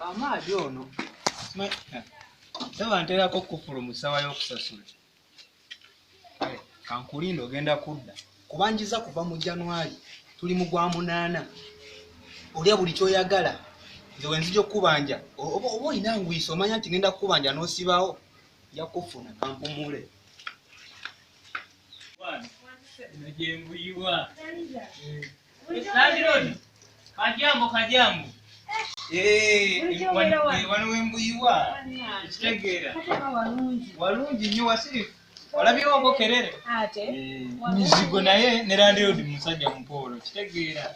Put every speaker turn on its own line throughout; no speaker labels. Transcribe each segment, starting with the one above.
Kamaadi ono saba nterako kufulu mu ssaawa y'okusasula. Kale kankulinda ogenda kudda kubanjiza kuva mu January tuli mu gwa 8 olya buli ky'oyagala nze wenzija okubanja oba olina ngwisa omanya nti ngenda kukubanja n'osibawo nja kufuna kampumule.
Kajambo kajambo. Wano wembuyiwa kitegeera walungi nnyo wasirifu olabyewo kerere mizigo naye ne landlord musajja mupoolo kitegeera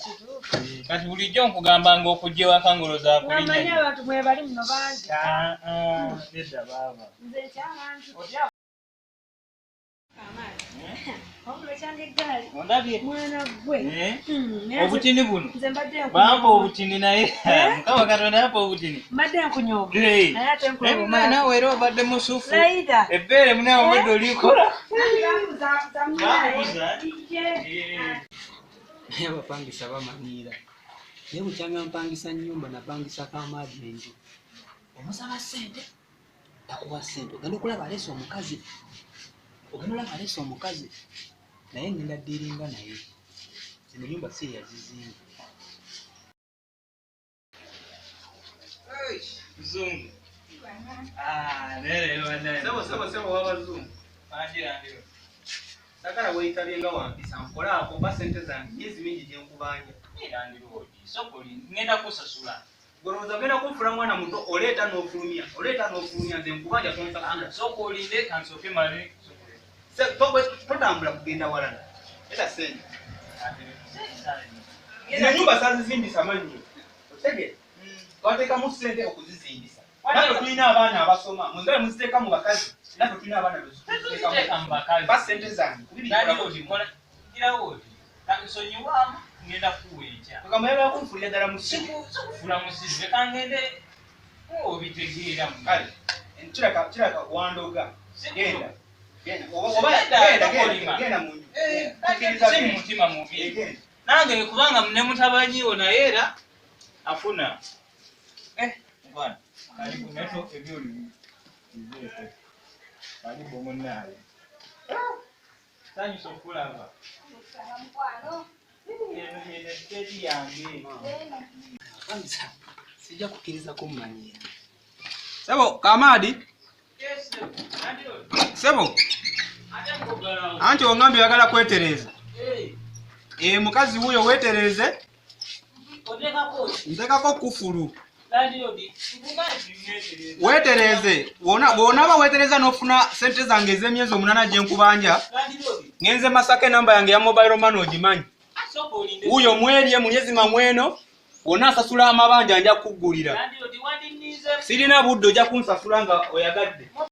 kati bulijjo nkugambanga okujja ewaka ngolo za kulinnya
abantu mwebali muno bangi
nedda baaba
nze nkyabantu
obutini buno bampa obutini naye mukama Katonda yampa obutini nawe era obadde musufu ebbeere munawe obadde olikola
naye abapangisa bamanyiira naye bukyanga mpangisa nnyumba napangisa Kamaadi enju omusaba ssente takuwa ssente ogenda okulaba aleese omukazi ogenda olaba aleese omukazi naye ngenda ddiringa naye zino nyumba si yazizimba.
Mzungu.
Sebo w'abazungu. Sakala weetabye nga wampisa nkolaako mpa ssente zange myezi mingi gye nkubanja.
Ngenda kusasula.
Golowooza ogenda kunfula mwana muto oleeta n'ofulumya oleeta n'ofulumya nze nkubanja tonsasula.
Sooka olinde kansooke male.
Totambula kugenda walala. Eta ssente. Zino ennyumba saazizimbisa mannyo. Otegere? Twateekamu ssente okuzizimbisa. Naffe tulina abaana abasoma. Mwenga muziteeka mu bakazi. Naffe tulina abaana
tuziteeka mu bakazi.
Mpa ssente zange.
Nsonyiwaamu ngenda kuwa enkya.
Kagamba oyagala kunfuulira ddala musiru.
Sikufuula musiru. Leka ngende obitegeera.
Kale kiraka wandoga. Genda. Genda mu nju.
Si mutima mubi. Nange kubanga ne mutabanyi wo naye era afuna. Bwana karibu neto ebyoli bizeeko. Karibu munnaaye. Sanyusa okulaba. Eno yange.
Sijja kukkiriza kummanyiira. Sebo Kamaadi. Sebo. Anti ongambye oyagala kwetereeza. Mukazi wuyo weetereeze. Nteekako kufulu. Weetereeze bw'onaaba weetereeza n'ofuna ssente zange ez'emyezi 8 gye nkubanja ngenze Masaka enamba yange ya mobile money ogimanyi. Wuyo mwerye mulyezima mweno wonna asasula amabanja nja kukuggulira. Sirina budde ojja kunsasula nga oyagadde.